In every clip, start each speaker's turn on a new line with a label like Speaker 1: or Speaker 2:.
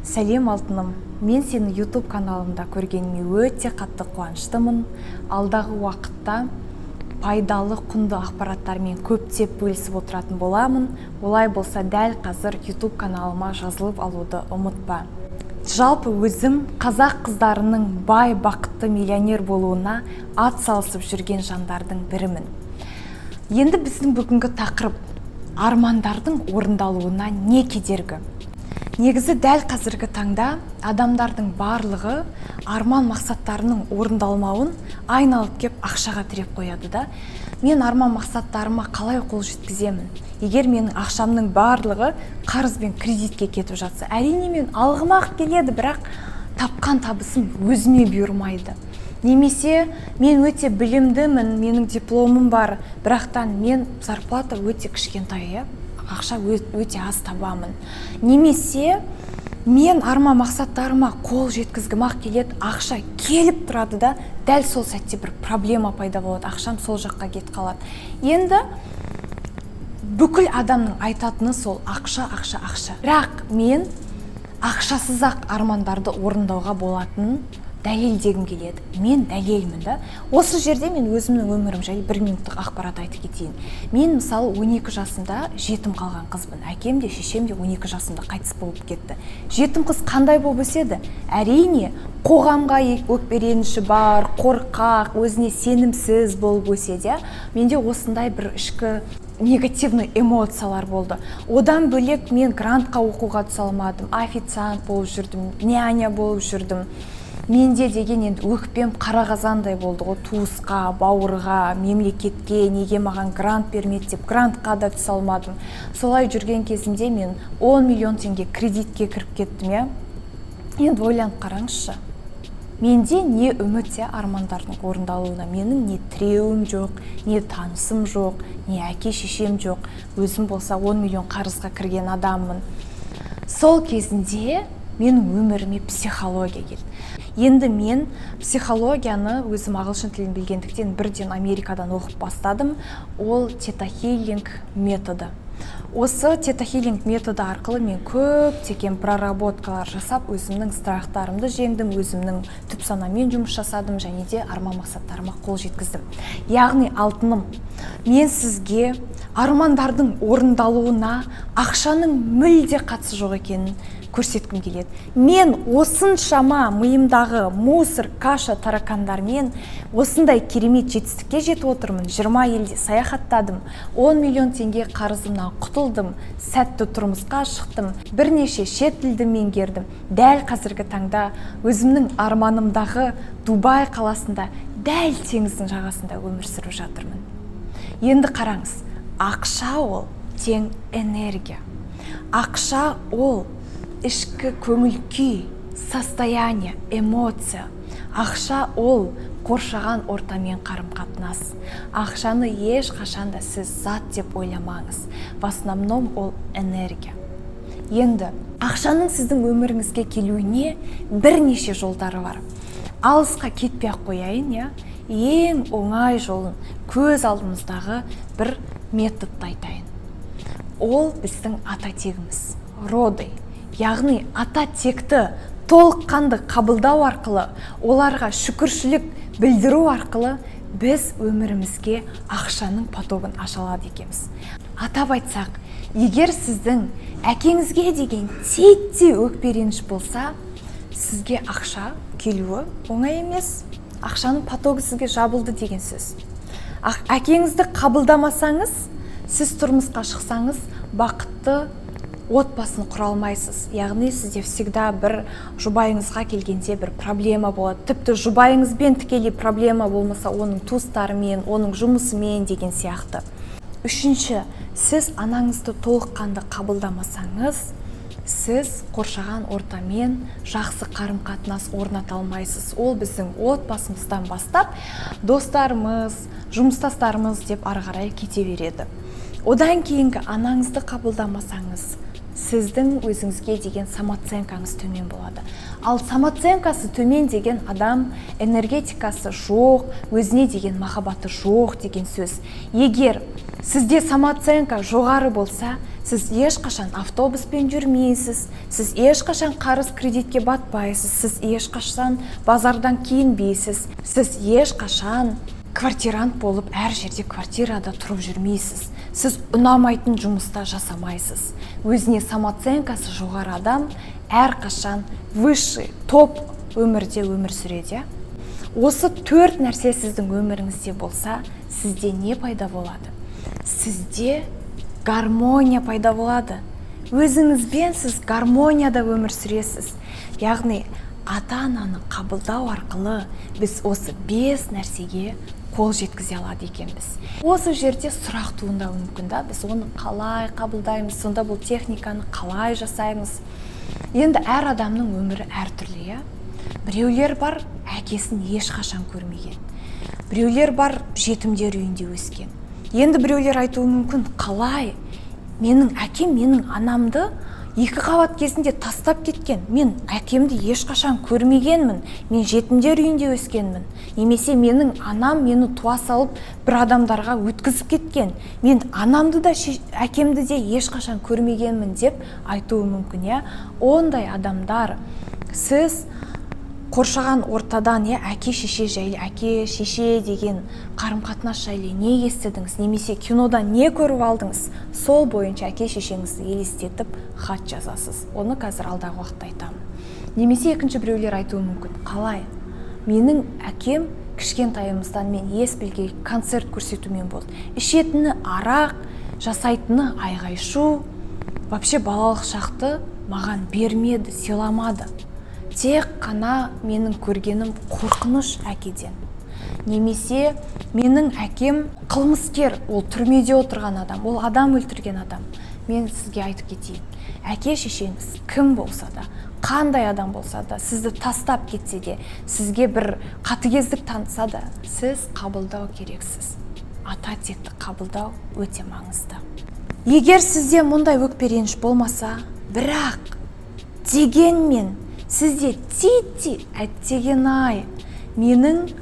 Speaker 1: Сәлем, алтыным! Мен сені YouTube каналымда көргеніме өте қатты қуаныштымын. Алдағы уақытта пайдалы, құнды ақпараттармен көптеп бөлісіп отыратын боламын. Олай болса, дәл қазір YouTube каналыма жазылып алуды ұмытпа. Жалпы, өзім қазақ қыздарының бай, бақытты, миллионер болуына ат салысып жүрген жандардың бірімін. Енді біздің бүгінгі тақырып: армандардың орындалуына не кедергі? Негізі, дәл қазіргі таңда адамдардың барлығы арман мақсаттарының орындалмауын айналып кеп ақшаға тіреп қояды да. Мен арман мақсаттарыма қалай қол жеткіземін, егер менің ақшамның барлығы қарыз бен кредитке кетіп жатса? Әрине, мен алғым ақ келеді, бірақ тапқан табысым өзіме бұйырмайды. Немесе мен өте білімдімін, менің дипломым бар, бірақтан мен зарплата өте кішкентай, иә, ақша өте аз табамын. Немесе мен арман мақсаттарыма қол жеткізгім ақ келеді, ақша келіп тұрады да, дәл сол сәтте бір проблема пайда болады, ақшам сол жаққа кетіп қалады. Енді бүкіл адамның айтатыны сол: ақша, ақша, ақша. Бірақ мен ақшасыз ақ армандарды орындауға болатынын дәлелдегім келеді. Мен дәлелмін да. Осы жерде мен өзімнің өмірім жайлы бір минуттық ақпарат айтып кетейін. Мен, мысалы, 12 жасымда жетім қалған қызбын. Әкем де, шешем де 12 жасымда қайтыс болып кетті. Жетім қыз қандай болып өседі? Әрине, қоғамға өкпе реніші бар, қорқақ, өзіне сенімсіз болып өседі, иә. Менде осындай бір ішкі негативный эмоциялар болды. Одан бөлек, мен грантқа оқуға түсе алмадым, официант болып жүрдім, няня болып жүрдім. Менде деген енді өкпем қара қазандай болды ғой туысқа, бауырға, мемлекетке. Неге маған грант бермеді деп грантқа да түсе алмадым. Солай жүрген кезімде мен 10 миллион теңге кредитке кіріп кеттім, иә. Енді ойланып қараңызшы, менде не үміт, иә, армандардың орындалуына? Менің не тіреуім жоқ, не танысым жоқ, не әке шешем жоқ. Өзім болса 10 миллион қарызға кірген адаммын. Сол кезінде менің өміріме психология келді. Енді мен психологияны өзім ағылшын тілін білгендіктен, бірден Америкадан оқып бастадым. Ол тета-хилинг методы. Осы тета-хилинг методы арқылы мен көптеген проработкалар жасап, өзімнің страхтарымды жеңдім, өзімнің түп санамен жұмыс жасадым және де арман мақсаттарыма қол жеткіздім. Яғни, алтыным, мен сізге армандардың орындалуына ақшаның мүлде қатысы жоқ екенін көрсеткім келеді. Мен осыншама миымдағы мусор, каша, таракандармен осындай керемет жетістікке жетіп отырмын. 20 елде саяхаттадым, 10 миллион теңге қарызымнан құтылдым, сәтті тұрмысқа шықтым, бірнеше шет тілді меңгердім. Дәл қазіргі таңда өзімнің арманымдағы Дубай қаласында, дәл теңіздің жағасында өмір сүріп жатырмын. Енді қараңыз, ақша ол тең энергия. Ақша ол ішкі көңіл күй, состояние, эмоция. Ақша ол қоршаған ортамен қарым қатынас. Ақшаны ешқашан да сіз зат деп ойламаңыз, в основном ол энергия. Енді ақшаның сіздің өміріңізге келуіне бірнеше жолдары бар. Алысқа кетпей ақ қояйын, иә. Ең оңай жолын, көз алдымыздағы бір методты айтайын. Ол біздің ата тегіміз, роды. Яғни ата текті толыққанды қабылдау арқылы, оларға шүкіршілік білдіру арқылы біз өмірімізге ақшаның потогын аша алады екенбіз. Атап айтсақ, егер сіздің әкеңізге деген титтей өкпе реніш болса, сізге ақша келуі оңай емес, ақшаның потогы сізге жабылды деген сөз. Әкеңізді қабылдамасаңыз, сіз тұрмысқа шықсаңыз, бақытты отбасын құра алмайсыз. Яғни сізде всегда бір жұбайыңызға келгенде бір проблема болады. Тіпті жұбайыңызбен тікелей проблема болмаса, оның туыстарымен, оның жұмысымен деген сияқты. Үшінші, сіз анаңызды толыққанды қабылдамасаңыз, сіз қоршаған ортамен жақсы қарым қатынас орната алмайсыз. Ол біздің отбасымыздан бастап, достарымыз, жұмыстастарымыз деп ары қарай кете береді. Одан кейінгі, анаңызды қабылдамасаңыз, сіздің өзіңізге деген самооценкаңыз төмен болады. Ал самооценкасы төмен деген адам энергетикасы жоқ, өзіне деген махаббаты жоқ деген сөз. Егер Сізде самооценка жоғары болса, сіз ешқашан автобуспен жүрмейсіз, сіз ешқашан қарыз, кредитке батпайсыз, сіз ешқашан базардан киінбейсіз, сіз ешқашан квартирант болып, әр жерде квартирада тұрып жүрмейсіз, сіз ұнамайтын жұмыста жасамайсыз. Өзіне самооценкасы жоғары адам әрқашан высший топ өмірде өмір сүреді, иә. Осы төрт нәрсе сіздің өміріңізде болса, сізде не пайда болады? Сізде гармония пайда болады. Өзіңізбен сіз гармонияда өмір сүресіз. Яғни ата ананы қабылдау арқылы біз осы бес нәрсеге қол жеткізе алады екенбіз. Осы жерде сұрақ туындауы мүмкін да: біз оны қалай қабылдаймыз сонда, бұл техниканы қалай жасаймыз? Енді әр адамның өмірі әртүрлі, иә. Біреулер бар, әкесін ешқашан көрмеген, біреулер бар, жетімдер үйінде өскен. Енді біреулер айтуы мүмкін: «Қалай, менің әкем менің анамды екі қабат кезінде тастап кеткен, мен әкемді ешқашан көрмегенмін, мен жетімдер үйінде өскенмін» немесе «Менің анам мені туа салып бір адамдарға өткізіп кеткен, мен анамды да, әкемді де ешқашан көрмегенмін» деп айтуы мүмкін, иә. Ондай адамдар, сіз қоршаған ортадан, иә, әке шеше жайлы, әке шеше деген қарым қатынас жайлы не естідіңіз немесе кинодан не көріп алдыңыз, сол бойынша әке шешеңізді елестетіп, хат жазасыз. Оны қазір алдағы уақытта айтамын. Немесе екінші біреулер айтуы мүмкін: «Қалай, менің әкем кішкентайымыздан, мен ес білгелі, концерт көрсетумен болды, ішетіні арақ, жасайтыны айғай шу, вообще балалық шақты маған бермеді, сыйламады, тек қана менің көргенім қорқыныш әкеден» немесе «Менің әкем қылмыскер, ол түрмеде отырған адам, ол адам өлтірген адам». Мен сізге айтып кетейін: әке шешеңіз кім болса да, қандай адам болса да, сізді тастап кетсе де, сізге бір қатыгездік танытса да, сіз қабылдау керексіз. Ата текті қабылдау өте маңызды. Егер сізде мұндай өкпе, реніш болмаса, бірақ дегенмен сізде титтей «Әттеген ай, менің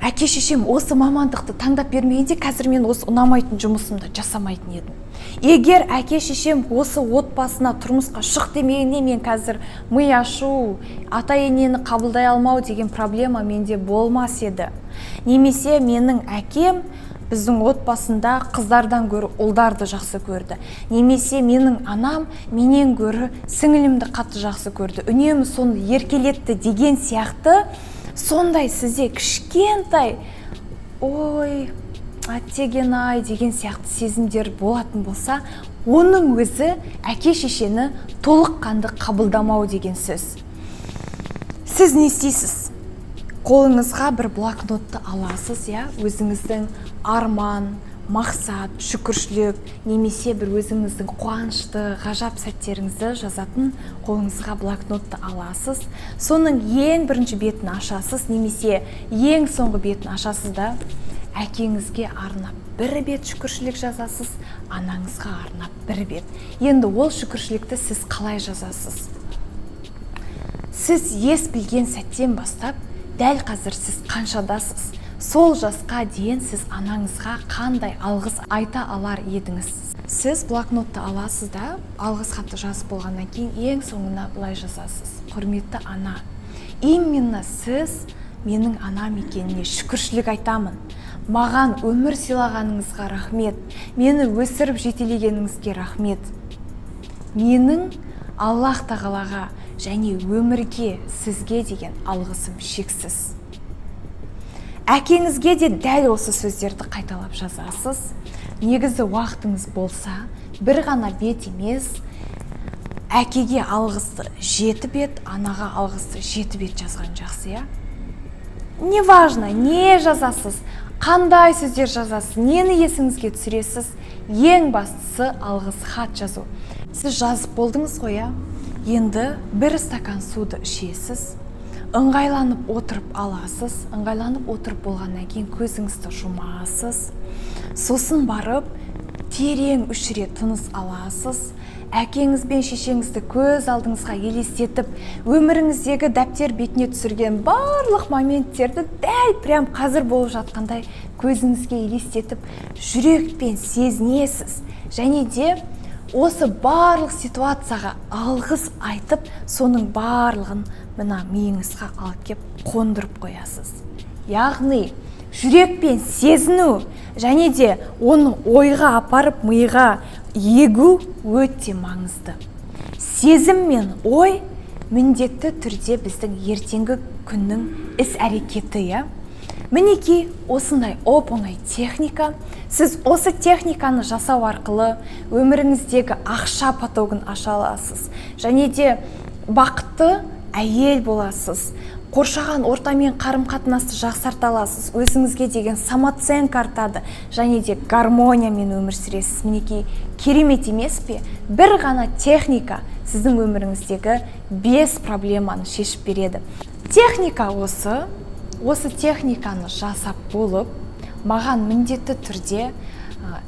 Speaker 1: әке шешем осы мамандықты таңдап бермегенде, қазір мен осы ұнамайтын жұмысымды жасамайтын едім», егер әке шешем осы отбасына тұрмысқа шық демегенде, мен қазір ми ашу, ата енені қабылдай алмау деген проблема менде болмас еді» немесе «Менің әкем біздің отбасында қыздардан гөрі ұлдарды жақсы көрді» немесе «Менің анам менен гөрі сіңілімді қатты жақсы көрді, үнемі соны еркелетті» деген сияқты, сондай сізде кішкентай «Ой, әттеген ай» деген сияқты сезімдер болатын болса, оның өзі әке шешені толыққанды қабылдамау деген сөз. Сіз не істейсіз? Қолыңызға бір блокнотты аласыз, иә, өзіңіздің арман, мақсат, шүкіршілік немесе бір өзіңіздің қуанышты, ғажап сәттеріңізді жазатын қолыңызға блокнотты аласыз. Соның ең бірінші бетін ашасыз немесе ең соңғы бетін ашасыз да, әкеңізге арнап бір бет шүкіршілік жазасыз, анаңызға арнап бір бет. Енді ол шүкіршілікті сіз қалай жазасыз? Сіз ес білген сәттен бастап, дәл қазір сіз қаншадасыз, сол жасқа дейін сіз анаңызға қандай алғыс айта алар едіңіз? Сіз блокнотты аласыз да, алғыс хатты жазып болғаннан кейін, ең соңына былай жазасыз: «Құрметті ана, именно сіз менің анам екеніне шүкіршілік айтамын. Маған өмір сыйлағаныңызға рахмет, мені өсіріп жетелегеніңізге рахмет. Менің Аллах тағалаға және өмірге, сізге деген алғысым шексіз». Әкеңізге де дәл осы сөздерді қайталап жазасыз. Негізі, уақытыңыз болса, бір ғана бет емес, әкеге алғысты жеті бет, анаға алғысты жеті бет жазған жақсы, иә. Неважно, не жазасыз, қандай сөздер жазасыз, нені есіңізге түсіресіз, ең бастысы алғыс хат жазу. Сіз жазып болдыңыз ғой, иә. Енді бір стакан суды ішесіз, ыңғайланып отырып аласыз. Ыңғайланып отырып болғаннан кейін көзіңізді жұмасыз. Сосын барып терең үш рет тыныс аласыз. Әкеңіз бен шешеңізді көз алдыңызға елестетіп, өміріңіздегі дәптер бетіне түсірген барлық моменттерді дәл прям қазір болып жатқандай көзіңізге елестетіп, жүрекпен сезінесіз. Және де осы барлық ситуацияға алғыс айтып, соның барлығын мына миыңызға алып кеп қондырып қоясыз. Яғни жүрекпен сезіну және де оны ойға апарып, миға егу өте маңызды. Сезім мен ой міндетті түрде біздің ертеңгі күннің іс әрекеті, иә. Мінекей, осындай оп оңай техника. Сіз осы техниканы жасау арқылы өміріңіздегі ақша потогын аша аласыз және де бақытты әйел боласыз, қоршаған ортамен қарым қатынасты жақсарта аласыз, өзіңізге деген самооценка артады және де гармониямен өмір сүресіз. Мінекей, керемет емес пе? Бір ғана техника сіздің өміріңіздегі бес проблеманы шешіп береді. Техника осы. Техниканы жасап болып, маған міндетті түрде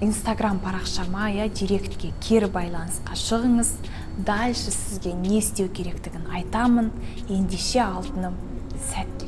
Speaker 1: Инстаграм парақшама, я директке кері байланысқа шығыңыз. Дальше сізге не істеу керектігін айтамын. Ендеше, алтыным, сәттілік!